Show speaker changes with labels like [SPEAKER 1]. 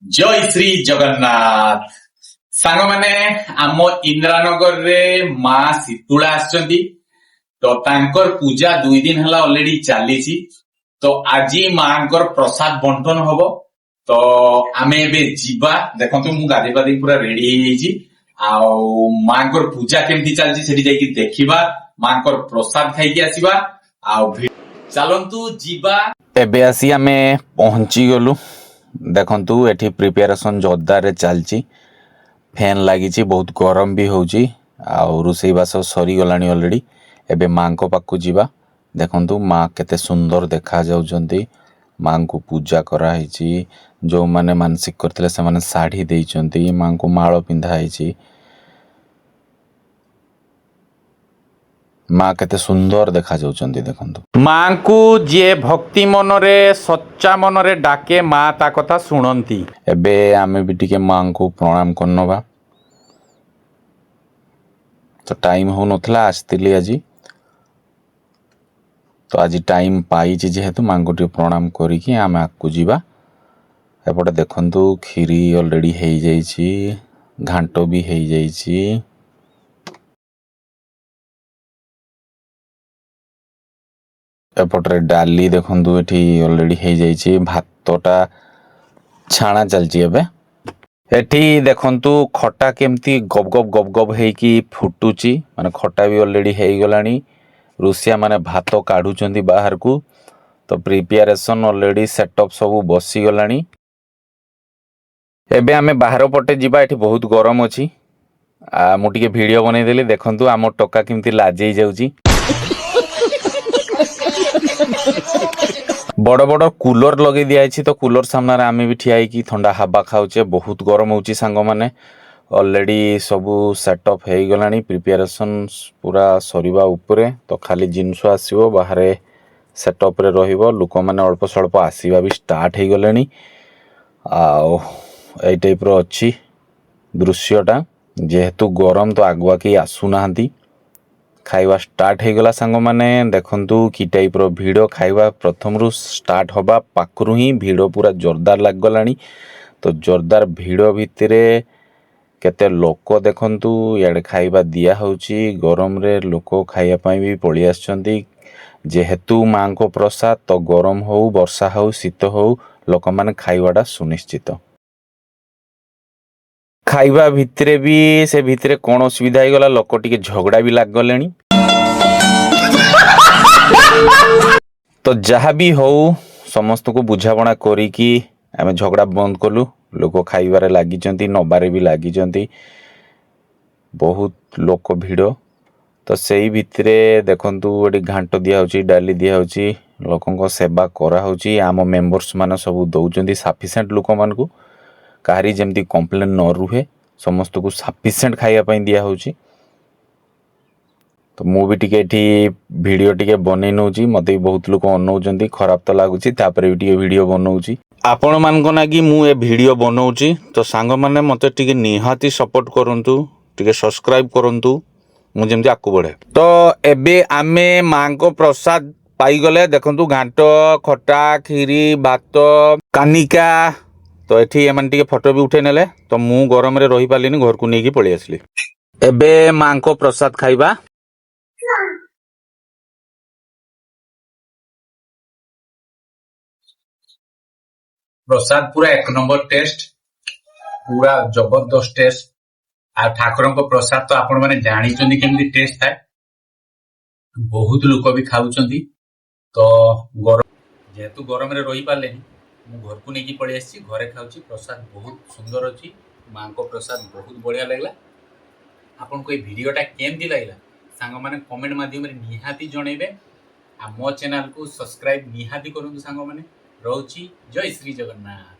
[SPEAKER 1] ଜୟ ଶ୍ରୀ ଜଗନ୍ନାଥ। ସାଙ୍ଗମାନେ, ଆମ ଇନ୍ଦିରାନଗରରେ ମା ଶୀତୁଳା ଆସିଛନ୍ତି। ତ ତାଙ୍କର ପୂଜା 2 ଦିନ ହେଲା ଅଲରେଡି ଚାଲିଛି। ତ ଆଜି ମାଙ୍କର ପ୍ରସାଦ ବଣ୍ଟନ ହବ। ତ ଆମେ ଏବେ ଯିବା। ଦେଖନ୍ତୁ, ମୁଁ ଗାଧେଇ ପାଧେଇ ପୁରା ରେଡି ହେଇଯାଇଛି। ଆଉ ମାଙ୍କର ପୂଜା କେମିତି ଚାଲିଛି, ସେଠି ଯାଇକି ଦେଖିବା, ମାଙ୍କର ପ୍ରସାଦ ଖାଇକି ଆସିବା। ଆଉ ଚାଲନ୍ତୁ ଯିବା।
[SPEAKER 2] ଏବେ ଆସି ଆମେ ପହଞ୍ଚି ଗଲୁ। ଦେଖନ୍ତୁ, ଏଠି ପ୍ରିପାରେସନ୍ ଜୋରଦାରରେ ଚାଲିଛି। ଫ୍ୟାନ୍ ଲାଗିଛି, ବହୁତ ଗରମ ବି ହେଉଛି। ଆଉ ରୋଷେଇବାସ ସରିଗଲାଣି ଅଲରେଡ଼ି। ଏବେ ମାଙ୍କ ପାଖକୁ ଯିବା। ଦେଖନ୍ତୁ, ମା କେତେ ସୁନ୍ଦର ଦେଖାଯାଉଛନ୍ତି। ମାଙ୍କୁ ପୂଜା କରାହେଇଛି। ଯେଉଁମାନେ ମାନସିକ କରିଥିଲେ, ସେମାନେ ଶାଢ଼ୀ ଦେଇଛନ୍ତି। ମାଙ୍କୁ ମାଳ ପିନ୍ଧା ହେଇଛି। ମା କେତେ ସୁନ୍ଦର ଦେଖାଯାଉଛନ୍ତି, ଦେଖନ୍ତୁ।
[SPEAKER 1] ମାଙ୍କୁ ଯିଏ ଭକ୍ତି ମନରେ, ସଚ୍ଚା ମନରେ ଡାକେ, ମା ତା କଥା ଶୁଣନ୍ତି।
[SPEAKER 2] ଏବେ ଆମେ ବି ଟିକେ ମାଙ୍କୁ ପ୍ରଣାମ କରିନେବା। ତ ଟାଇମ୍ ହେଉନଥିଲା, ଆସିଥିଲି ଆଜି। ତ ଆଜି ଟାଇମ୍ ପାଇଛି ଯେହେତୁ, ମାଙ୍କୁ ଟିକେ ପ୍ରଣାମ କରିକି ଆମେ ଆଗକୁ ଯିବା। ଏପଟେ ଦେଖନ୍ତୁ, କ୍ଷୀରି ଅଲରେଡ଼ି ହେଇଯାଇଛି, ଘାଣ୍ଟ ବି ହେଇଯାଇଛି। ଏପଟରେ ଡାଲି ଦେଖନ୍ତୁ, ଏଠି ଅଲରେଡ଼ି ହେଇଯାଇଛି। ଭାତଟା ଛାଣା ଚାଲିଛି ଏବେ। ଏଠି ଦେଖନ୍ତୁ, ଖଟା କେମିତି ଗବ ଗବ ଗବ ଗବ ହେଇକି ଫୁଟୁଛି। ମାନେ ଖଟା ବି ଅଲରେଡ଼ି ହେଇଗଲାଣି। ରୋଷିଆ ମାନେ ଭାତ କାଢୁଛନ୍ତି ବାହାରକୁ। ତ ପ୍ରିପାରେସନ୍ ଅଲରେଡ଼ି ସେଟଅପ୍ ସବୁ ବସିଗଲାଣି। ଏବେ ଆମେ ବାହାର ପଟେ ଯିବା। ଏଠି ବହୁତ ଗରମ ଅଛି। ମୁଁ ଟିକେ ଭିଡ଼ିଓ ବନେଇଦେଲି। ଦେଖନ୍ତୁ, ଆମ ଟୋକା କେମିତି ଲାଜେଇ ଯାଉଛି। ବଡ଼ ବଡ଼ କୁଲର ଲଗେଇ ଦିଆଯାଇଛି। ତ କୁଲର ସାମ୍ନାରେ ଆମେ ବି ଠିଆ ହେଇକି ଥଣ୍ଡା ହାବା ଖାଉଛେ। ବହୁତ ଗରମ ହେଉଛି ସାଙ୍ଗମାନେ। ଅଲରେଡ଼ି ସବୁ ସେଟଅପ୍ ହେଇଗଲାଣି, ପ୍ରିପାରେସନ୍ ପୁରା ସରିବା ଉପରେ। ତ ଖାଲି ଜିନିଷ ଆସିବ, ବାହାରେ ସେଟଅପ୍ରେ ରହିବ। ଲୋକମାନେ ଅଳ୍ପ ସ୍ୱଳ୍ପ ଆସିବା ବି ଷ୍ଟାର୍ଟ ହେଇଗଲେଣି। ଆଉ ଏଇ ଟାଇପ୍ର ଅଛି ଦୃଶ୍ୟଟା। ଯେହେତୁ ଗରମ, ତ ଆଗୁଆ କେହି ଆସୁନାହାନ୍ତି। ଖାଇବା ଷ୍ଟାର୍ଟ ହେଇଗଲା ସାଙ୍ଗମାନେ। ଦେଖନ୍ତୁ କି ଟାଇପ୍ର ଭିଡ଼। ଖାଇବା ପ୍ରଥମରୁ ଷ୍ଟାର୍ଟ ହେବା ପାଖରୁ ହିଁ ଭିଡ଼ ପୁରା ଜୋରଦାର ଲାଗିଗଲାଣି। ତ ଜୋରଦାର ଭିଡ଼ ଭିତରେ କେତେ ଲୋକ ଦେଖନ୍ତୁ। ଇଆଡ଼େ ଖାଇବା ଦିଆ ହେଉଛି। ଗରମରେ ଲୋକ ଖାଇବା ପାଇଁ ବି ପଳେଇ ଆସିଛନ୍ତି। ଯେହେତୁ ମାଙ୍କ ପ୍ରସାଦ, ତ ଗରମ ହଉ, ବର୍ଷା ହଉ, ଶୀତ ହଉ, ଲୋକମାନେ ଖାଇବାଟା ସୁନିଶ୍ଚିତ। ଖାଇବା ଭିତରେ ବି ସେ ଭିତରେ କ'ଣ ଅସୁବିଧା ହେଇଗଲା, ଲୋକ ଟିକେ ଝଗଡ଼ା ବି ଲାଗିଗଲେଣି। ତ ଯାହା ବି ହଉ, ସମସ୍ତଙ୍କୁ ବୁଝାମଣା କରିକି ଆମେ ଝଗଡ଼ା ବନ୍ଦ କଲୁ। ଲୋକ ଖାଇବାରେ ଲାଗିଛନ୍ତି, ନବାରେ ବି ଲାଗିଛନ୍ତି। ବହୁତ ଲୋକ ଭିଡ଼। ତ ସେଇ ଭିତରେ ଦେଖନ୍ତୁ, ଏଠି ଘାଣ୍ଟ ଦିଆହେଉଛି, ଡାଲି ଦିଆହେଉଛି, ଲୋକଙ୍କ ସେବା କରାହେଉଛି। ଆମ ମେମ୍ବର୍ସ ମାନେ ସବୁ ଦେଉଛନ୍ତି ସାଫିସିଏଣ୍ଟ ଲୋକମାନଙ୍କୁ। କାହାରି ଯେମିତି କମ୍ପ୍ଲେନ୍ ନ ରୁହେ, ସମସ୍ତଙ୍କୁ ସାଫିସିଏଣ୍ଟ ଖାଇବା ପାଇଁ ଦିଆହେଉଛି। ତ ମୁଁ ବି ଟିକେ ଏଠି ଭିଡ଼ିଓ ଟିକେ ବନେଇ ନେଉଛି। ମୋତେ ବି ବହୁତ ଲୋକ ଅନଉଛନ୍ତି। ଖରାପ ତ ଲାଗୁଛି, ତାପରେ ବି ଟିକେ ଭିଡ଼ିଓ ବନଉଛି। ଆପଣମାନଙ୍କ ନାଗି ମୁଁ ଏ ଭିଡ଼ିଓ ବନଉଛି। ତ ସାଙ୍ଗମାନେ, ମୋତେ ଟିକେ ନିହାତି ସପୋର୍ଟ କରନ୍ତୁ, ଟିକେ ସବସ୍କ୍ରାଇବ୍ କରନ୍ତୁ, ମୁଁ ଯେମିତି ଆଗକୁ ବଢ଼େ। ତ ଏବେ ଆମେ ମାଙ୍କ ପ୍ରସାଦ ପାଇଗଲେ। ଦେଖନ୍ତୁ, ଘାଣ୍ଟ, ଖଟା, କ୍ଷୀରି, ଭାତ, କାନିକା। ତ ଏଠି ଏମାନେ ଟିକେ ଫଟୋ ବି ଉଠେଇ ନେଲେ। ତ ମୁଁ ଗରମରେ ରହିପାରିଲିନି, ଘରକୁ ନେଇକି ପଳେଇ ଆସିଲି। ଏବେ ମାଙ୍କ ପ୍ରସାଦ ଖାଇବା।
[SPEAKER 1] ପ୍ରସାଦ ପୁରା ଏକ ନମ୍ବର ଟେଷ୍ଟ, ପୁରା ଜବରଦସ୍ତ ଟେଷ୍ଟ। ଆଉ ଠାକୁରଙ୍କ ପ୍ରସାଦ ତ ଆପଣ ମାନେ ଜାଣିଛନ୍ତି କେମିତି ଟେଷ୍ଟ ଥାଏ। ବହୁତ ଲୋକ ବି ଖାଉଛନ୍ତି। ତ ଗରମ ଯେହେତୁ, ଗରମରେ ରହିପାରିଲେନି, ମୁଁ ଘରକୁ ନେଇକି ପଳେଇ ଆସିଛି। ଘରେ ଖାଉଛି। ପ୍ରସାଦ ବହୁତ ସୁନ୍ଦର ଅଛି। ମାଙ୍କ ପ୍ରସାଦ ବହୁତ ବଢ଼ିଆ ଲାଗିଲା। ଆପଣଙ୍କୁ ଏଇ ଭିଡ଼ିଓଟା କେମିତି ଲାଗିଲା ସାଙ୍ଗମାନେ, କମେଣ୍ଟ ମାଧ୍ୟମରେ ନିହାତି ଜଣେଇବେ। ଆଉ ମୋ ଚ୍ୟାନେଲକୁ ସବସ୍କ୍ରାଇବ ନିହାତି କରନ୍ତୁ ସାଙ୍ଗମାନେ। ରହୁଛି, ଜୟ ଶ୍ରୀ ଜଗନ୍ନାଥ।